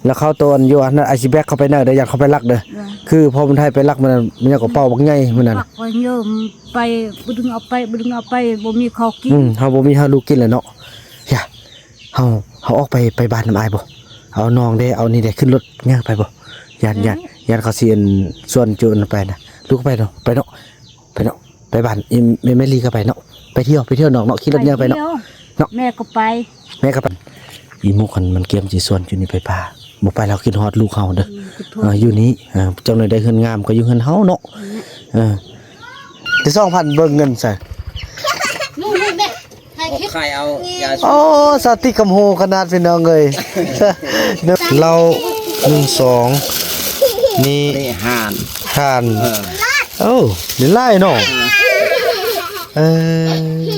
ແລ້ວເຂົາໂຕອັນຢູ່ອັນນັ້ນ ອ້າຍຊິແບກເຂົາໄປນະ ເດີ ຢ້ານເຂົາໄປລັກເດີ. ຄືພໍ່ບຸນໄທໄປລັກມື້ນັ້ນ ມັນຍັງກໍເປົ່າບັກໃຫຍ່ມື້ນັ້ນ ບັກມັນເຍອະ ໄປ ບໍ່ດຶງເອົາໄປ ບໍ່ດຶງເອົາໄປ ບໍ່ມີເຂົ້າກິນ. ອືມ ເຮົາບໍ່ມີ ເຮົາລູກກິນແລ້ວເນາະ. ຢ່າ ເຮົາ ເຮົາອອກໄປ ໄປບ້ານນຳອ້າຍບໍ່? ເອົານ້ອງເດ້ ເອົານີ້ເດ້ ຂຶ້ນລົດຍ່າງໄປບໍ່? ຢ້ານ ຢ້ານ ຢ້ານເຂົາຊິອັນ ຊວນຈຸອັນໄປນະ. ລູກໄປເນາະ ໄປເນາະ ໄປເນາະ ໄປບ້ານອີ່ແມ່ ແມ່ລີກໍໄປເນາະ. ໄປທ່ຽວ ໄປທ່ຽວນອກເນາະ ຂີ່ລົດຍ່າງໄປເນາະ ເນາະ ແມ່ກໍໄປ ແມ່ກໍໄປ. ອີ່ມຸກຫັ້ນມັນກຽມຊິຊວນຈຸນີ້ໄປປ່າ ບໍ່ໄປແລ້ວຄິດຮອດລູກເຮົາເດີ. ອືມ ເອີ ຢູ່ນີ້ ເອີ ຈັກໜ້ອຍໄດ້ເຮືອນງາມກໍຢູ່ເຮືອນເຮົາເນາະ. ອືມ ເອີ ແຕ່ສອງພັນເບິ່ງເງິນໃສ່ ຂາຍເອົາຢາສູບ. ໂອ້ ສາຕິກຳໂຮຂະໜາດ ພີ່ນ້ອງເອີຍ. ເຫຼົ້າໜຶ່ງສອງ ນີ້ ນີ້ຫ່ານ ຫ່ານ. ເອີ ໂອ້ ຫຼາຍເນາະ. ເອີ ເອີ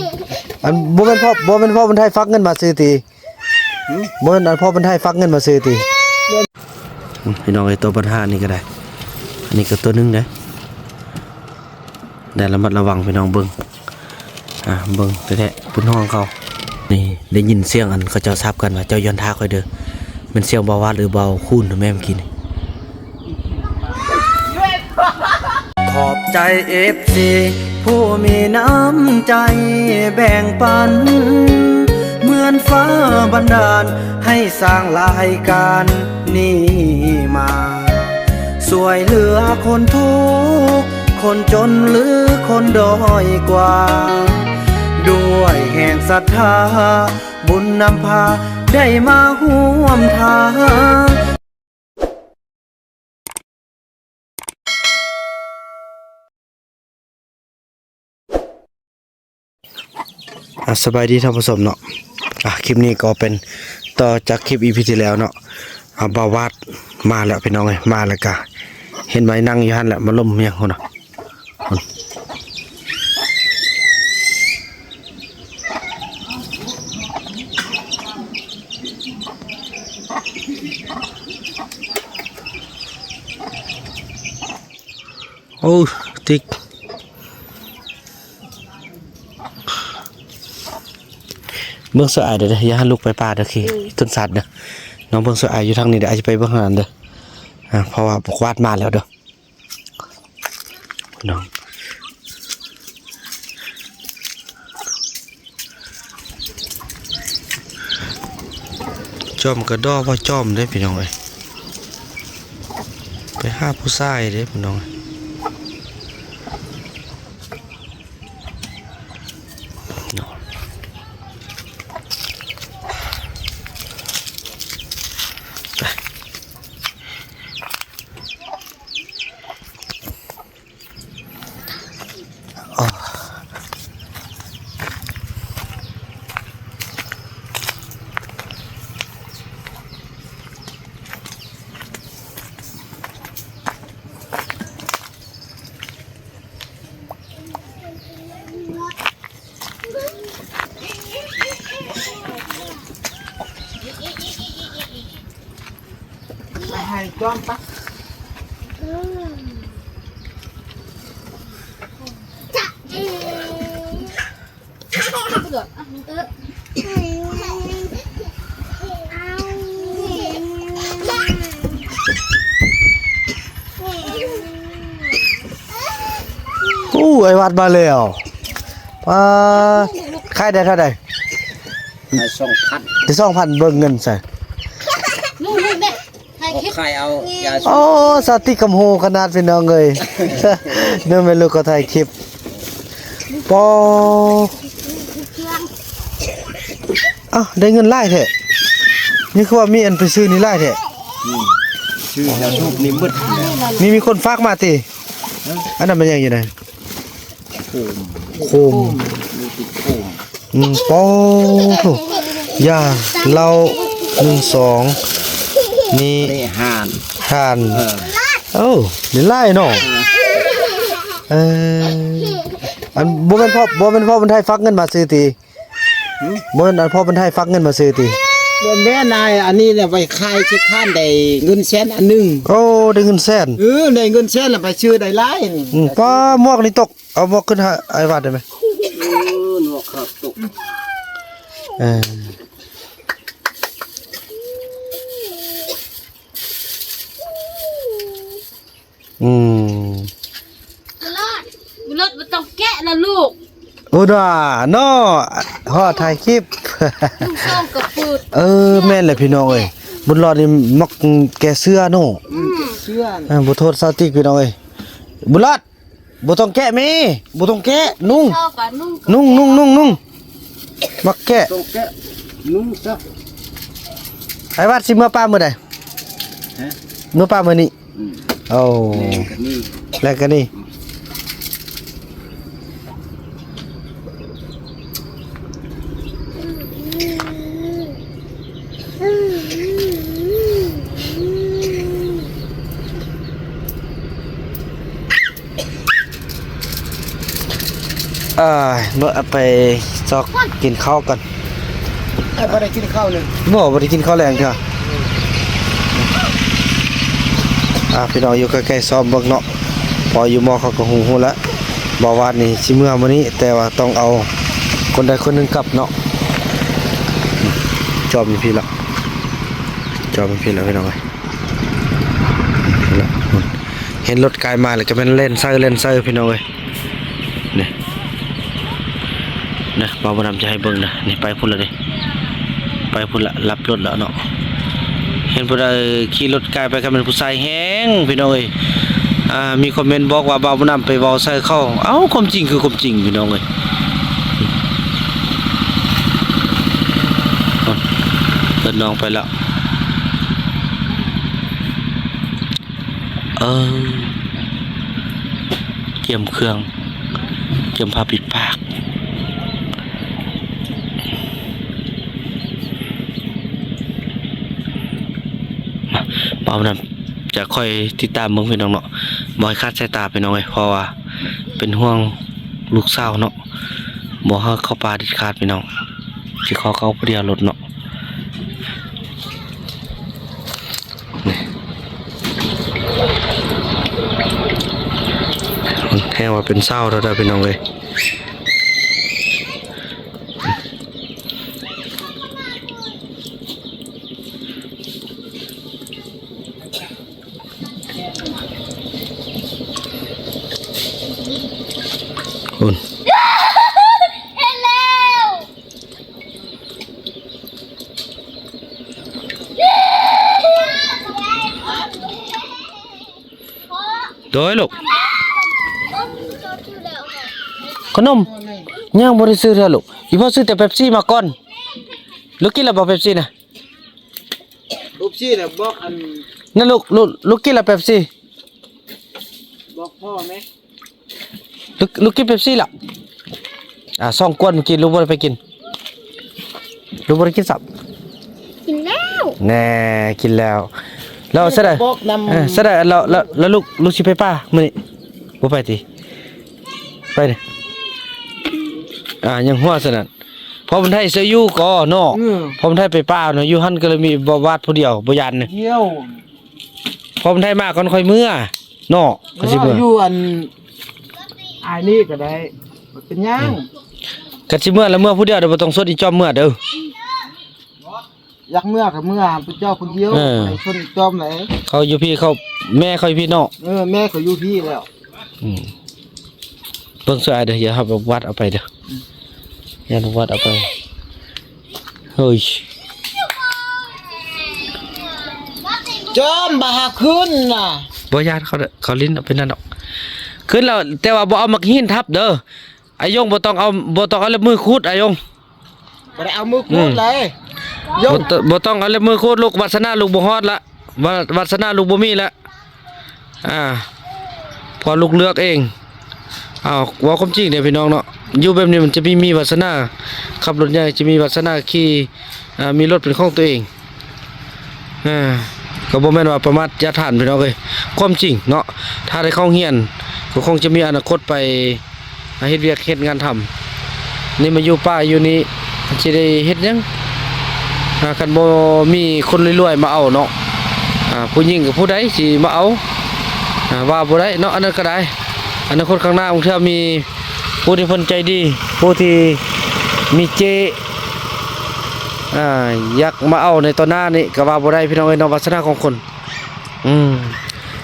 ອັນ ບໍ່ແມ່ນພໍ່ ບໍ່ແມ່ນພໍ່ບຸນໄທຝາກເງິນມາຊື້ຕິ? ຫຶ? ບໍ່ແມ່ນອັນພໍ່ບຸນໄທຝາກເງິນມາຊື້ຕິ? ອືມ ພີ່ນ້ອງເອີຍ ໂຕບັນຫານີ້ກໍໄດ້ ອັນນີ້ກໍໂຕໜຶ່ງເດ້. ໄດ້ລະມັດລະວັງພີ່ນ້ອງເບິ່ງ ອ່າ ເບິ່ງແທ້ໆ ບຸນຫ້ອງເຂົາ. ນີ້ໄດ້ຍິນສຽງອັນເຂົາເຈົ້າສັບກັນວ່າ ເຈົ້າຢ້ອນຖ້າຂ້ອຍເດີ. ແມ່ນສຽງບ່າວວາດ ຫຼື ບ່າວຄູນແມ່ນເມື່ອກີ້ນີ້? ຂອບໃຈເອັຟຊີຜູ້ມີນ້ຳໃຈແບ່ງປັນ ເໝືອນຟ້າບັນດານໃຫ້ສ້າງລາຍການນີ້ມາ ຊ່ວຍເຫຼືອຄົນທຸກ ຄົນຈົນ ຫຼື ຄົນດ້ອຍກວ່າ ດ້ວຍແຮງສັດທາ ບຸນນຳພາໄດ້ມາຮ່ວມທາງ. ອ່າ ສະບາຍດີທ່ານຜູ້ຊົມເນາະ. ອ່າ ຄລິບນີ້ກໍເປັນຕໍ່ຈາກຄລິບອີພີທີ່ແລ້ວເນາະ. ອ່າ ບ່າວວາດມາແລ້ວພີ່ນ້ອງເອີຍ ມາແລ້ວກະເຫັນໄວ້ນັ່ງຢູ່ຫັ້ນແຫຼະ ມາລົມຫຍັງພຸ້ນນະ. ໂອ້ ຕິກ ເບິ່ງຊ່ວຍອ້າຍເດີ ຢ່າໃຫ້ລູກໄປປ່າເດີ ຂີ້ ອືມ ຕົ້ນສັດເດີ. ນ້ອງເບິ່ງຊ່ວຍອ້າຍຢູ່ທາງນີ້ເດີ ອ້າຍຈະໄປເບິ່ງທາງນັ້ນເດີ. ອ່າ ເພາະວ່າບັກວາດມາແລ້ວເດີ. ນ້ອງ ຈອມກະດໍ້ວ່າຈອມເດ້ພີ່ນ້ອງເອີຍ ໄປຫາຜູ້ຊາຍເດ້ພີ່ນ້ອງເອີຍ. ໄປໃຫ້ຈ້ອມປະ. ໂອ້ ອ້າຍວັດມາແລ້ວ. ປ້າ ຂາຍໄດ້ເທົ່າໃດ? ຂາຍສອງພັນ. ໄດ້ສອງພັນ ເບິ່ງເງິນໃສ່. ຂາຍເອົາຢາສູບ. ໂອ້ ສາຕິກຳໂຮຂະໜາດ ພີ່ນ້ອງເອີຍ. ເນີ ແມ່ລູກກໍຖ່າຍຄລິບ. ປໍ ອ້າວ ໄດ້ເງິນຫຼາຍແທ້. ນີ້ຄືວ່າມີອັນໄປຊື້ນີ້ຫຼາຍແທ້. ອືມ ຊື້ຢາສູບນີ້ໝົດ. ມີ ມີຄົນຝາກມາຕິ? ອັນນັ້ນມັນຫຍັງຢູ່ໃນ? ໂຄມ. ໂຄມ. ໂຄມ ມີຕິດໂຄມ. ອືມ ໂອ້ໂຫ ຢາເຫຼົ້າ ໜຶ່ງ ສອງ ນີ້ ນີ້ຫ່ານ ຫ່ານ. ເອີ ໂອ້ ໄດ້ຫຼາຍເນາະ. ເອີ ເອີ ອັນ ບໍ່ແມ່ນພໍ່ ບໍ່ແມ່ນພໍ່ບຸນໄທຝາກເງິນມາຊື້ຕິ? ຫຶ? ບໍ່ແມ່ນ ອັນ ພໍ່ບຸນໄທຝາກເງິນມາຊື້ຕິ? ບໍ່ແມ່ນນາຍ ອັນນີ້ແຫຼະໄວ້ຂາຍຊິຄ້ານໄດ້ເງິນແສນອັນໜຶ່ງ. ໂອ້ ໄດ້ເງິນແສນ. ເອີ ໄດ້ເງິນແສນແລ້ວໄປຊື້ໄດ້ຫຼາຍ. ອືມ ປ້າ ໝວກນີ້ຕົກ. ເອົາໝວກຂຶ້ນໃຫ້ອ້າຍວາດໄດ້ໄໝ? ເອີ ໝວກຂາດຕົກ. ເອີ. ອືມ ບຸນຫຼອດ ບຸນຫຼອດບໍ່ຕ້ອງແກະລະລູກ. ໂອ້ ດາເນາະ ຮອດຖ່າຍຄລິບ ລຸງສອງກະປຶດ. ເອີ ແມ່ນແຫຼະພີ່ນ້ອງເອີຍ ບຸນຫຼອດນີ້ມັກແກະເສື້ອເນາະ. ອືມ ເສື້ອ ເອີ ບໍ່ໂທດສາວຕິກພີ່ນ້ອງເອີຍ. ບຸນຫຼອດ ບໍ່ຕ້ອງແກະແມ່ ບໍ່ຕ້ອງແກະ ນຸ່ງ ເຮົາກະນຸ່ງ ນຸ່ງ ນຸ່ງ ນຸ່ງ ນຸ່ງ ມັກແກະ ຕ້ອງແກະ ນຸ່ງຊະ. ອ້າຍວັດຊິເມືອປ່າມື້ໃດ? ຮະ? ເມືອປ່າມື້ນີ້? ອືມ ໂອ້ ແລງກະນີ້ ແລງກະນີ້. ເອີ ເນາະ ໄປຊອກກິນເຂົ້າກ່ອນ. ອ້າຍບໍ່ໄດ້ກິນເຂົ້າເລີຍ. ບໍ່ ບໍ່ໄດ້ກິນເຂົ້າແລງເທື່ອ. ອ່າ ພີ່ນ້ອງຢູ່ໃກ້ໆ ຊອມເບິ່ງເນາະ ເພາະຢູ່ໝໍ້ເຂົາກະຮູ້ ຮູ້ແລ້ວ ບໍ່ວາດນີ້ຊິເມືອມື້ນີ້ ແຕ່ວ່າຕ້ອງເອົາຄົນໃດຄົນໜຶ່ງກັບເນາະ. ຈອມຢູ່ພີ້ລະ ຈອມຢູ່ພີ້ລະ ພີ່ນ້ອງເອີຍ. ເຫັນລົດກາຍມາແລ້ວກະແມ່ນແລ່ນໃສ່ ແລ່ນໃສ່ ພີ່ນ້ອງເອີຍ. ນີ້ ນະ ບ່າວບຸນນຳຈະໃຫ້ເບິ່ງນະ ນີ້ໄປພຸ້ນລະເດ້ ໄປພຸ້ນລະ ລັບລົດລະເນາະ. ເຫັນຜູ້ໃດຂີ່ລົດກາຍໄປ ຄັນແມ່ນຜູ້ຊາຍແຮງ ພີ່ນ້ອງເອີຍ ອ່າ ມີຄອມເມັນບອກວ່າບ່າວບຸນນຳໄປເວົ້າໃສ່ເຂົາ. ເອົ້າ ຄວາມຈິງຄືຄວາມຈິງ ພີ່ນ້ອງເອີຍ. ເອີ້ນນ້ອງໄປລະ. ເອີ ກຽມເຄື່ອງ ກຽມຜ້າປິດປາກ. ມາ ບ່າວນຳຈະຄອຍຕິດຕາມເບິ່ງ ພີ່ນ້ອງເນາະ ບໍ່ໃຫ້ຂາດສາຍຕາ ພີ່ນ້ອງເອີຍ ເພາະວ່າເປັນຫ່ວງລູກສາວເນາະ ບໍ່ໃຫ້ເຂົ້າປ່າເດັດຂາດ ພີ່ນ້ອງ. ຊິຂໍເຂົ້າຜູ້ດຽວໂລດເນາະ. ແຮງວ່າເປັນຊາວແລ້ວເດີ ພີ່ນ້ອງເອີຍ. ພຸ້ນ ເຫັນແລ້ວ. ໂດຍລູກ ຂະໜົມ ຍັງບໍ່ໄດ້ຊື້ເທື່ອລູກ. ອີພໍ່ຊື້ແຕ່ເປັບຊີມາກ່ອນ. ລູກກິນແລ້ວບໍ່ເປັບຊີນະ? ເປັບຊີນະ ບອກອັນ ນັ້ນລູກ ລູກ ລູກກິນແລ້ວເປັບຊີ? ບອກພໍ່ແມ່. ລູກ ລູກກິນເປັບຊີລະ? ອ່າ ສອງກວດມື້ກີ້ລູກບໍ່ໄດ້ໄປກິນ ລູກບໍ່ໄດ້ກິນຊ້ຳ. ກິນແລ້ວ ແນ່ ກິນແລ້ວ. ແລ້ວຊະໃດ ບອກນຳ ເອີ ຊະໃດ ແລ້ວ ແລ້ວ ແລ້ວລູກ ລູກຊິໄປປ່າມື້ນີ້? ບໍ່ໄປຕິ? ໄປເດ້. ອ່າ ຍັງຫົວຊະນັ້ນ. ພໍ່ບຸນໄທເຊີຢູ່ກໍເນາະ. ອືມ ພໍ່ບຸນໄທໄປປ່າເນາະ ຢູ່ຫັ້ນກໍເລີຍມີບ່າວວາດຜູ້ດຽວ ບໍ່ຢ້ານເນາະ. ດຽວ ພໍ່ບຸນໄທມາກ່ອນຄ່ອຍເມືອເນາະ. ກໍຊິເມືອ ຢູ່ອັນ ອ້າຍນີ້ກໍໄດ້ ບໍ່ເປັນຫຍັງ. ອືມ ຄັນຊິເມືອລະເມືອຜູ້ດຽວເດີ ບໍ່ຕ້ອງຊົນອີ່ຈອມເມືອເດີ. ຢາກເມືອກໍເມືອຜູ້ເຈົ້າຜູ້ດຽວ. ເອີ ໃຫ້ຊົນອີ່ຈອມໄດ໋. ເຂົາຢູ່ພີ້ ເຂົາ ແມ່ເຂົາຢູ່ພີ້ເນາະ. ເອີ ແມ່ເຂົາຢູ່ພີ້ແລ້ວ. ອືມ ເບິ່ງຊ່ວຍອ້າຍເດີ ຢ່າໃຫ້ວັດເອົາໄປເດີ. ອືມ ຢ່າໃຫ້ວັດເອົາໄປ. ເຮີ້ຍ ຈອມ ບໍ່ຫາຂຶ້ນນະ. ບໍ່ຢ້ານເຂົາເດີ ເຂົາຫຼິ້ນເອົາໄປນັ້ນດອກ. ຂຶ້ນແລ້ວ ແຕ່ວ່າບໍ່ເອົາໝາກຫີນທັບເດີ. ອາຍົງ ບໍ່ຕ້ອງເອົາ ບໍ່ຕ້ອງເອົາເລັບມືຂູດ ອາຍົງ. ບໍ່ໄດ້ເອົາມືຂູດເລີຍ. ອືມ ຍົງ ບໍ່ຕ- ບໍ່ຕ້ອງເອົາເລັບມືຂູດລູກ. ວາດສະໜາລູກບໍ່ຮອດລະ ວາ- ວາດສະໜາລູກບໍ່ມີລະ. ອ່າ ເພາະລູກເລືອກເອງ. ເອົາ ເວົ້າຄວາມຈິງເດ້ພີ່ນ້ອງເນາະ ຢູ່ແບບນີ້ມັນຈະມີ ມີວາສະໜາຂັບລົດໃຫຍ່ ຈະມີວາສະໜາຂີ່ ອ່າ ມີລົດເປັນຂອງຕົວເອງ. ອ່າ ກໍບໍ່ແມ່ນວ່າປະມາດຢາທ່ານພີ່ນ້ອງເອີຍ ຄວາມຈິງເນາະ. ຖ້າໄດ້ເຂົ້າໂຮງຮຽນກໍຄົງຈະມີອະນາຄົດໄປ ອ່າ ເຮັດວຽກເຮັດງານທຳ. ນີ້ມາຢູ່ປ່າຢູ່ນີ້ຊິໄດ້ເຮັດຫຍັງ ອ່າ ຄັນບໍ່ມີຄົນລວຍໆມາເອົາເນາະ. ອ່າ ຜູ້ຍິງກັບຜູ້ໃດຊິມາເອົາ ອ່າ ວ່າບໍ່ໄດ້ເນາະ. ອັນນັ້ນກໍໄດ້ ອະນາຄົດຂ້າງໜ້າ ບາງເທື່ອມີຜູ້ທີ່ເພິ່ນໃຈດີ ຜູ້ທີ່ມີເຈ້ ອ່າ ຢາກມາເອົາໃນຕໍ່ໜ້ານີ້ກໍວ່າບໍ່ໄດ້ ພີ່ນ້ອງເອີຍເນາະ ວາສະໜາຂອງຄົນ. ອືມ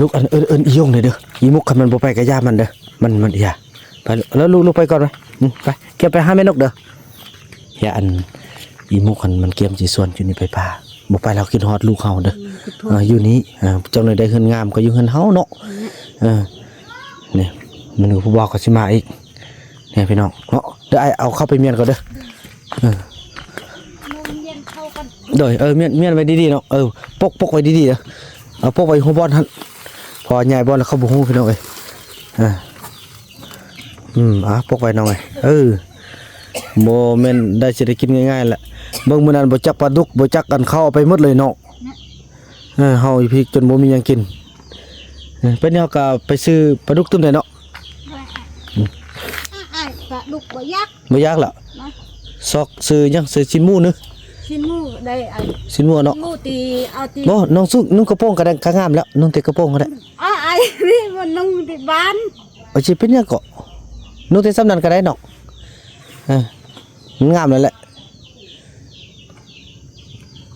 ລູກ ອັນ ເອີ້ນ ເອີ້ນອີຢົງເດີ ອີມຸກ ຄັນມັນບໍ່ໄປກະຢ່າມັນເດີ ມັນ ມັນ ຢ່າ ໄປ ແລ້ວລູກ ລູກໄປກ່ອນໄປ ອືມ ໄປ ກຽມໄປຫາແມ່ນົກເດີ ຢ່າ ອັນ ອີມຸກ ຄັນມັນກຽມຊິຊວນຢູ່ນີ້ໄປປ່າ ບໍ່ໄປລາວຄິດຮອດລູກເຮົາເດີ ອືມ ຄິດຮອດ ເອີ ຢູ່ນີ້ ເອີ ຈັ່ງໃດໄດ້ເຮືອນງາມກໍຢູ່ເຮືອນເຮົາເນາະ ເອີ ນີ້ ມັນຜູ້ບ່າວກໍຊິມາອີກ ນີ້ພີ່ນ້ອງເນາະ ດຽວອ້າຍເອົາເຂົ້າໄປມ້ຽນກ່ອນເດີ ເອີ ໂດຍ ເອີ ມ້ຽນ ມ້ຽນໄວ້ດີໆເນາະ ເອີ ປົກ ປົກໄວ້ດີໆເດີ ເອົາປົກໄວ້ຫົວບ່ອນຫັ້ນ ເພາະວ່າຍ້າຍບ່ອນແລ້ວເຂົາບໍ່ຮູ້ພີ່ນ້ອງເອີຍ ເອີ ອືມ ອ່າ ປົກໄວ້ນ້ອງເອີຍ ເອີ ບໍ່ແມ່ນໄດ້ ຊິໄດ້ກິນງ່າຍໆແຫຼະ ເບິ່ງມື້ນັ້ນບໍ່ຈັກປາດຸກ ບໍ່ຈັກອັນ ເຂົາເອົາໄປໝົດເລີຍເນາະ ເອີ ເຮົາຢູ່ພີ້ຈົນບໍ່ມີຫຍັງກິນ ເອີ ໄປນີ້ເຮົາກໍໄປຊື້ປາດຸກຕື່ມໄດ້ເນາະ ອ້າຍ ປາດຸກບໍ່ຢາກ ບໍ່ຢາກລະ ນະ ຊອກຊື້ຫຍັງ ຊື້ຊີ້ນໝູນີ້ ຊີ້ນໝູໄດ້ ອັນ ຊີ້ນໝູເນາະ ຊີ້ນໝູທີ່ເອົາທີ່ ບໍ່ ນ້ອງຊຸກ ນຸ່ງກະໂປງກໍໄດ້ ກໍງາມແລ້ວ ນຸ່ງແຕ່ກະໂປງກໍໄດ້ ອ້າຍ ນີ້ມັນນຸ່ງທີ່ບ້ານ ເອົາຊິເປັນຫຍັງເກາະ ນຸ່ງແຕ່ສ່ຳນັ້ນກໍໄດ້ເນາະ ເອີ ມັນງາມແລ້ວແຫຼະ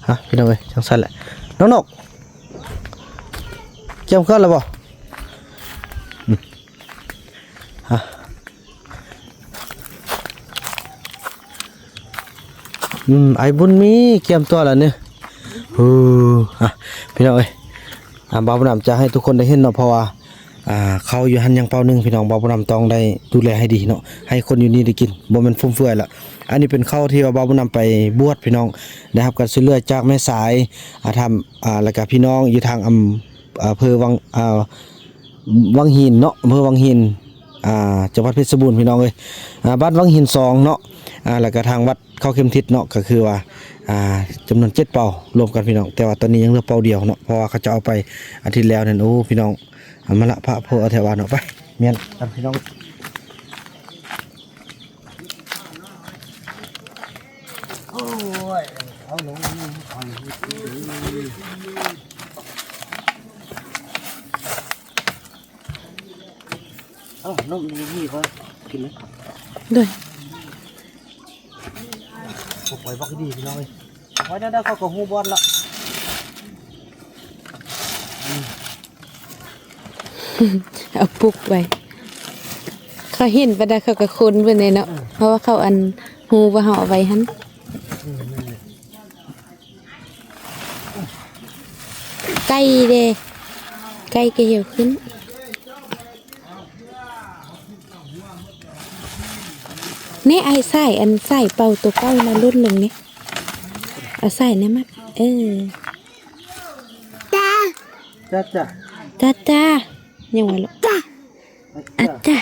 ຮະ ພີ່ນ້ອງເອີຍ ຈັ່ງຊັ້ນແຫຼະ ນ້ອງນົກ ກຽມເຂົ້າແລ້ວບໍ່ ອືມ ຮະ ອືມ ອ້າຍບຸນມີກຽມຕົວແລ້ວນີ້ ໂອ້ ຮະ ພີ່ນ້ອງເອີຍ ອ່າ ບ່າວບຸນນຳຈະໃຫ້ທຸກຄົນໄດ້ເຫັນເນາະ ເພາະວ່າ ອ່າ ເຂົ້າຢູ່ຫັ້ນຍັງເປົາໜຶ່ງ ພີ່ນ້ອງ ບ່າວບຸນນຳຕ້ອງໄດ້ດູແລໃຫ້ດີເນາະ ໃຫ້ຄົນຢູ່ນີ້ໄດ້ກິນ ບໍ່ແມ່ນຟຸມເຟືອຍລະ ອັນນີ້ເປັນເຂົ້າທີ່ວ່າບ່າວບຸນນຳໄປບວດ ພີ່ນ້ອງ ໄດ້ຮັບການຊ່ວຍເຫຼືອຈາກແມ່ສາຍ ອ່າ ທາງ ອ່າ ແລ້ວກະພີ່ນ້ອງຢູ່ທາງ ອຳ ອຳເພີວັງ ອ່າ ວັງຫີນເນາະ ອຳເພີວັງຫີນ ອ່າ ຈັງຫວັດເພັດຊະບູນ ພີ່ນ້ອງເອີຍ ອ່າ ບ້ານວັງຫີນສອງເນາະ ອ່າ ແລ້ວກະທາງວັດ ເຂົ້າເຂັມທິດເນາະ ກໍຄືວ່າ ອ່າ ຈຳນວນເຈັດເປົາລວມກັນ ພີ່ນ້ອງ ແຕ່ວ່າຕອນນີ້ຍັງເຫຼືອເປົາດຽວເນາະ ເພາະວ່າເຂົາເຈົ້າເອົາໄປອາທິດແລ້ວນັ້ນ ໂອ້ ພີ່ນ້ອງ ເອົາມາລະ ພະໂພ ເອົາແຖວວ່າເນາະ ໄປ ມ້ຽນກັນ ພີ່ນ້ອງ ໂອ້ຍ ເອົາລົງ ເອົາ ນົມນີ້ກໍກິນເລີຍ ໂດຍ ປົກໄວ້ບັກດີພີ່ນ້ອງເອີຍ ໄວ້ແນວໃດເຂົາກໍຮູ້ບ່ອນລະ ເອົາປຸກໄວ້ ເຂົາເຫັນປານໃດເຂົາກໍຄົ້ນເບິ່ງແດ່ເນາະ ເອີ ເພາະວ່າເຂົາ ອັນ ຮູ້ວ່າເຮົາເອົາໄວ້ຫັ້ນ ເອີ ແມ່ນແຫຼະ ໄກ່ເດ້ ໄກ່ກໍຫິວຂຶ້ນ ນີ້ ອ້າຍ ສາຍ ອັນ ສາຍເປົ່າໂຕເກົ່ານະ ຫຼຸດລົງນີ້ ເອົາສາຍນີ້ມາ ເອີ ຈ້າ ຈ້າ ຈ້າ ຈ້າ ຍັງວ່າລູກ ຈ້າ ອາ ອາ ຈ້າ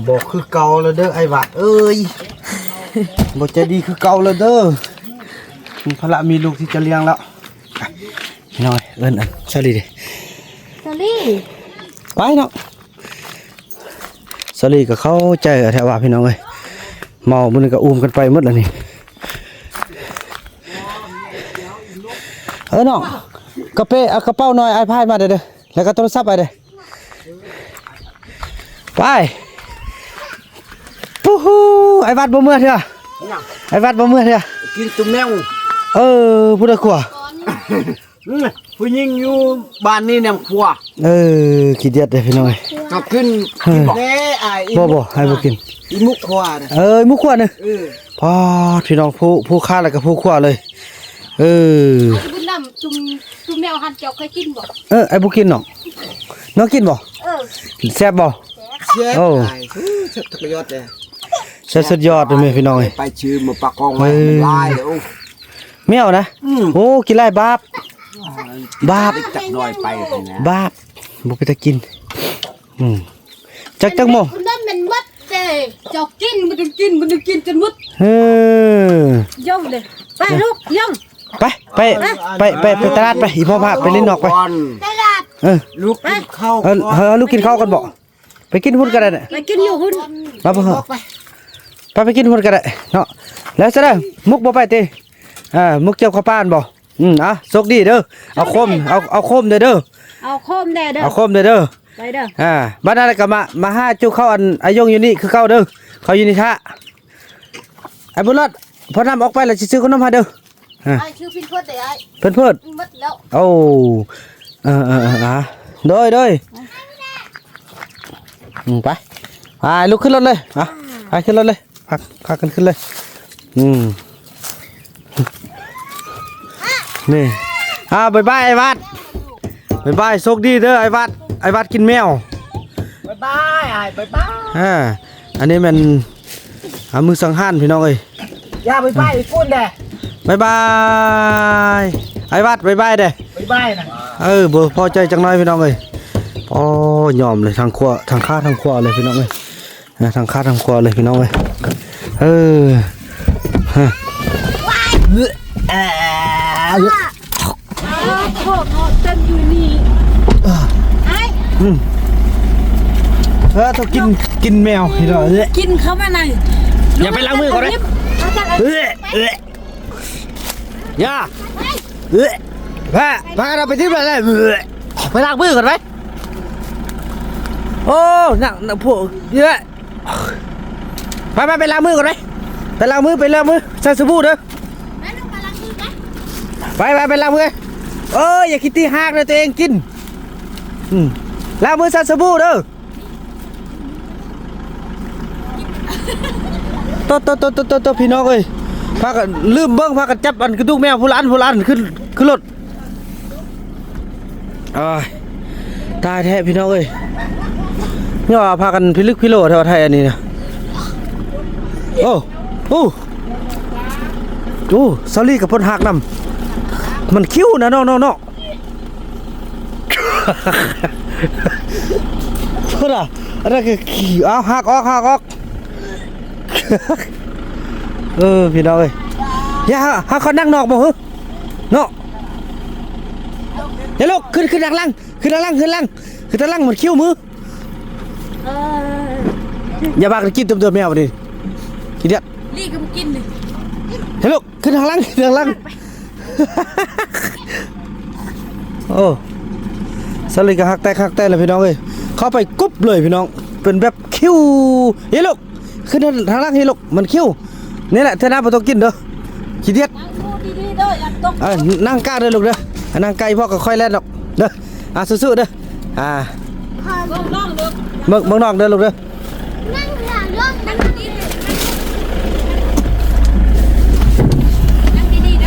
ບໍ່ຄືເກົ່າແລ້ວເດີ ອ້າຍຫວັດເອີຍ ບໍ່ໃຈດີຄືເກົ່າແລ້ວເດີ ມີພາລະມີລູກທີ່ຈະລ້ຽງແລ້ວ ພີ່ນ້ອງເອີຍ ເອີ້ນອັນສາລີເດ້ ສາລີ ໄປເນາະ ສາລີກໍເຂົ້າໃຈແທ້ວ່າ ພີ່ນ້ອງເອີຍ ເມົາມື້ນີ້ກໍອຸ້ມກັນໄປໝົດແລ້ວນີ້ ເອີ ນ້ອງ ກະເປ ເອົາກະເປົານ້ອຍອ້າຍພາຍມາເດີ ແລ້ວກໍໂທລະສັບອ້າຍເດີ ໄປ ປູ້ຫູ ອ້າຍຫວັດບໍ່ເມືອເທື່ອ ຫຍັງ? ອ້າຍຫວັດບໍ່ເມືອເທື່ອ ກິນຕຸແມວ ເອີ ຜູ້ໃດຂົວ? ອືມ ຜູ້ຍິງຢູ່ບ້ານນີ້ນຳຂົວ ເອີ ຂີ້ດຽດເດ້ພີ່ນ້ອງເອີຍ ກໍຂຶ້ນ ເອີ ກິນບໍ່? ແດ່ອ້າຍ ບໍ່ ບໍ່ ໃຫ້ບໍ່ກິນ ອີໝູກຂົວນະ ເອີ ໝູກຂົວນະ ເອີ ປາດ ພີ່ນ້ອງ ຜູ້ ຜູ້ຂ້າແລ້ວກໍຜູ້ຂົວເລີຍ ເອີ ອ້າຍບຸນນຳ ຕຸ ຕຸແມວຫັ້ນເຈົ້າເຄີຍກິນບໍ່? ເອີ ອ້າຍບໍ່ກິນນ້ອງ ນ້ອງກິນບໍ່? ເອີ ແຊບບໍ່? ແຊບ ໂອ້ ແຊບ ເອີ ແຊບສຸດຍອດເດ້ ແຊບສຸດຍອດເດ້ແມ່ພີ່ນ້ອງເອີຍ ໄປຊື້ມາປະກອງໄວ້ ເອີ ມັນຫຼາຍ ໂອ້ ແມວນະ ອືມ ໂອ້ ກິນຫຼາຍບາບ ບາບ ຈັກໜ້ອຍໄປນະ ບາບ ບໍ່ເປັນຕາກິນ ອືມ ຈັກ ຈັກໂມງ ມັນນັ້ນມັນໝົດເດ້ ເຈົ້າກິນ ບໍ່ໄດ້ກິນ ບໍ່ໄດ້ກິນຈົນໝົດ ເອີ ເຍົາເດ້ ໄປລູກ ເຍົາ ໄປ ໄປ ໄປ ໄປ ໄປຕະຫຼາດໄປ ອີພໍ່ພາໄປຫຼິ້ນນອກໄປ ຕະຫຼາດ ເອີ ລູກກິນເຂົ້າ ເອີ ລູກກິນເຂົ້າກ່ອນບໍ? ໄປກິນພຸ້ນກໍໄດ້ ໄປກິນຢູ່ພຸ້ນ ໄປ ໄປ ໄປກິນພຸ້ນກໍໄດ້ເນາະ. ແລ້ວຊະເດີ ມຸກບໍ່ໄປຕິ? ອ່າ ມຸກຈຽບເຂົ້າປານບໍ? ອືມ ອ່ະ ໂຊກດີເດີ. ເອົາໂຄມ ເອົາ ເອົາໂຄມເດີ ເດີ ເອົາໂຄມແດ່ເດີ ເອົາໂຄມເດີ ເດີ ໄປເດີ. ອ່າ ບັດນັ້ນກໍມາ ມາຫາຈຸເຂົ້າອັນອາຍົງຢູ່ນີ້ຄືເກົ່າເດີ ເຂົາຢູ່ນີ້ຖ້າ. ໄອ້ບຸນລອດ ພໍ່ນ້ຳອອກໄປແລ້ວຊິຊື້ຂະໜົມໃຫ້ເດີ. ອ່າ ອ້າຍ ຊື່ພິນເພີດເດ້ອ້າຍ. ເພິ່ນເພີດ ໝົດແລ້ວ. ໂອ້ ເອີໆໆ ໂດຍໆ ອືມ ໄປ ໄປ ລຸກຂຶ້ນລົດເລີຍ. ອ່ະ ໄປຂຶ້ນລົດເລີຍ ພາ ພາກັນຂຶ້ນເລີຍ. ອືມ ນີ້ ອ່າ ບາຍບາຍ ອ້າຍວັດ ບາຍບາຍ ໂຊກດີເດີ ອ້າຍວັດ. ອ້າຍວັດກິນແມວ ບາຍບາຍ ອ້າຍ ບາຍບາຍ. ອ່າ ອັນນີ້ແມ່ນ ອ່າ ມື້ສັງຫານພີ່ນ້ອງເອີຍ. ຢ່າບາຍບາຍອີກພຸ້ນແດ່. ບາຍບາຍ ອ້າຍວັດ ບາຍບາຍແດ່. ບາຍບາຍນະ. ເອີ ບໍ່ພໍໃຈຈັກໜ້ອຍພີ່ນ້ອງເອີຍ. ໂອ້ ຍອມເລີຍ ທັງຄົວ ທັງຄາທັງຄົວເລີຍພີ່ນ້ອງເອີຍ. ອ່າ ທັງຄາທັງຄົວເລີຍພີ່ນ້ອງເອີຍ. ເອີ ຮະ ເອີ ໂອ້ໂຫ ເນາະ ເຕັ້ນຢູ່ນີ້ ອ້າຍ. ອືມ ເອີ ຕ້ອງກິນ ກິນແມວພີ່ນ້ອງເອີຍ. ກິນເຂົ້າມານັ້ນ ຢ່າໄປລ້າງມືກ່ອນເດ້. ເອີ ເອີ ຢ່າ ເອີ ພາ ພາກັນເອົາໄປຖິ້ມເລີຍ. ໄປລ້າງມືກ່ອນໄປ. ໂອ້ ນັກ ນັກພວກເອີຍ. ໄປ ໄປ ໄປລ້າງມືກ່ອນໄປ. ໄປລ້າງມື ໄປລ້າງມື ໃສ່ສະບູເດີ. ໄປ ໄປ ໄປລ້າງມື. ໂອ້ຍ ຢ່າຂີ້ຕີຮາກນະ ຕົວເອງກິນ. ອືມ ລ້າງມືໃສ່ສະບູເດີ. ໂຕ ໂຕ ໂຕ ໂຕ ໂຕ ພີ່ນ້ອງເອີຍ ພາກັນລືມເບິ່ງ ພາກັນຈັບອັນກະດູກແມວ ຜູ້ລະອັນ ຜູ້ລະອັນ ຂຶ້ນ ຂຶ້ນລົດ. ໂອ້ຍ ຕາຍແທ້ພີ່ນ້ອງເອີຍ ຍັງວ່າພາກັນພິລຶກພິໂລແທ້ວ່າໄທອັນນີ້ນະ. ໂອ້ ໂອ້ ໂອ້ ສາວລີກໍພົດຮາກນຳ ມັນຄິ້ວນະນ້ອງໆ ເນາະ. ພຸ້ນນະ ອັນນັ້ນຄືຂີ້ ເອົາ ຫາກອອກ ຫາກອອກ. ເອີ ພີ່ນ້ອງເອີຍ ຢ່າ ຫາ ຫາເຂົານັ່ງນອກບໍ່ຫື ເນາະ. ເຮລູກ ຂຶ້ນ ຂຶ້ນທາງຫຼັງ ຂຶ້ນທາງຫຼັງ ຂຶ້ນຫຼັງ ຂຶ້ນທາງຫຼັງ ມັນຄິ້ວມື. ເອີ ຢ່າພາກັນກິນເຕັມຕົວແມວນີ້ ຂີ້ດຽດ. ລີ້ກໍບໍ່ກິນນີ້ ເຮລູກ ຂຶ້ນທາງຫຼັງ ຂຶ້ນທາງຫຼັງ. ໂອ້ ສາວລີກໍຮັກແຕກຮັກແຕນແລ້ວພີ່ນ້ອງເອີຍ ເຂົ້າໄປກຸບເລີຍພີ່ນ້ອງ ເປັນແບບຄິ້ວ. ເຮລູກ ຂຶ້ນທາງຫຼັງເຮລູກ ມັນຄິ້ວ. ນີ້ແຫຼະ ເທື່ອໜ້າບໍ່ຕ້ອງກິນເດີ ຂີ້ດຽດ. ນັ່ງຢູ່ດີໆເດີ ຢ່າຕົກ. ເອີ ນັ່ງກາງເດີລູກເດີ ນັ່ງກາງ ອີ່ພໍ່ກໍຄ່ອຍແລ່ນດອກເດີ. ອ່າ ສູ້ໆເດີ ອ່າ ເບິ່ງນ້ອງເດີ ເບິ່ງ ເບິ່ງນ້ອງເດີລູກເດີ.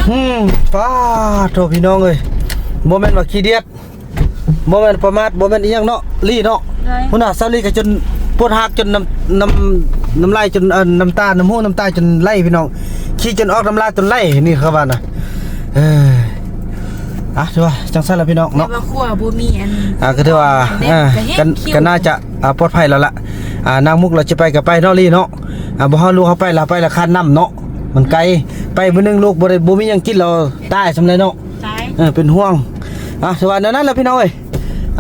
ອືມ ປາໂທ ພີ່ນ້ອງເອີຍ ບໍ່ແມ່ນວ່າຂີ້ດຽດ ບໍ່ແມ່ນປະໝາດ ບໍ່ແມ່ນອີ່ຫຍັງເນາະ ລີ້ເນາະ. ໂດຍ ພຸ້ນນະ ສາວລີກໍຈົນປົດຮາກ ຈົນນ້ຳ ນ້ຳ ນ້ຳໄຫຼ ຈົນ ເອີ ນ້ຳຕາ ນ້ຳຫູນ້ຳຕາຈົນໄຫຼພີ່ນ້ອງ ຂີ້ຈົນອອກນ້ຳລາຍຈົນໄຫຼ ນີ້ເຂົາວ່ານະ. ເອີ ອ່ະ ຖືວ່າຈັ່ງຊັ້ນລະພີ່ນ້ອງເນາະ ແຕ່ວ່າຄົວບໍ່ມີອັນ ອ່າ ກໍຖືວ່າ ແບບ ອ່າ ກໍແຮງ ກໍ ຄິວ ກໍໜ້າຈະ ອ່າ ປອດໄພແລ້ວລະ. ອ່າ ນາງມຸກລາວຊິໄປກໍໄປເນາະ ລີ້ເນາະ. ອ່າ ບໍ່ເຮົາລູກເຮົາໄປລະ ໄປລະຄານນ້ຳເນາະ ມັນໄກ ໄປມື້ໜຶ່ງລູກບໍ່ໄດ້ ບໍ່ມີຫຍັງກິນລະຕາຍສ່ຳໃດເນາະ ຕາຍ ເອີ ເປັນຫ່ວງ. ອ່າ ຖືວ່າແນວນັ້ນລະພີ່ນ້ອງເອີຍ.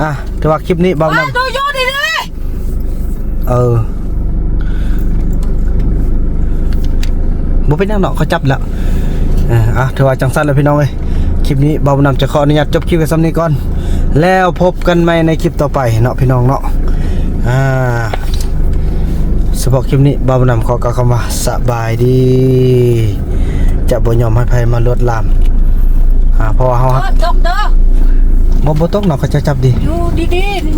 ອ່າ ຖືວ່າຄລິບນີ້ເບົານຳ ໂຕໂຍດີເດ້ ເອີ ບໍ່ເປັນຫຍັງເນາະ ເຂົາຈັບແລ້ວ. ເອີ ອ່າ ຖືວ່າຈັ່ງຊັ້ນລະພີ່ນ້ອງເອີຍ ຄລິບນີ້ເບົານຳຈະຂໍອະນຸຍາດຈົບຄລິບໄວ້ສ່ຳນີ້ກ່ອນ ແລ້ວພົບກັນໃໝ່ໃນຄລິບຕໍ່ໄປເນາະພີ່ນ້ອງເນາະ. ອ່າ ສະເພາະຄລິບນີ້ເບົານຳຂໍກ່າວຄຳວ່າສະບາຍດີ ຈະບໍ່ຍອມໃຫ້ໃຜມາລວດລາມ ອ່າ ເພາະວ່າເຮົາ ຕົກເດີ ບໍ່ ບໍ່ຕົກເນາະ ເຂົາຈະຈັບດີ ຢູ່ດີໆ.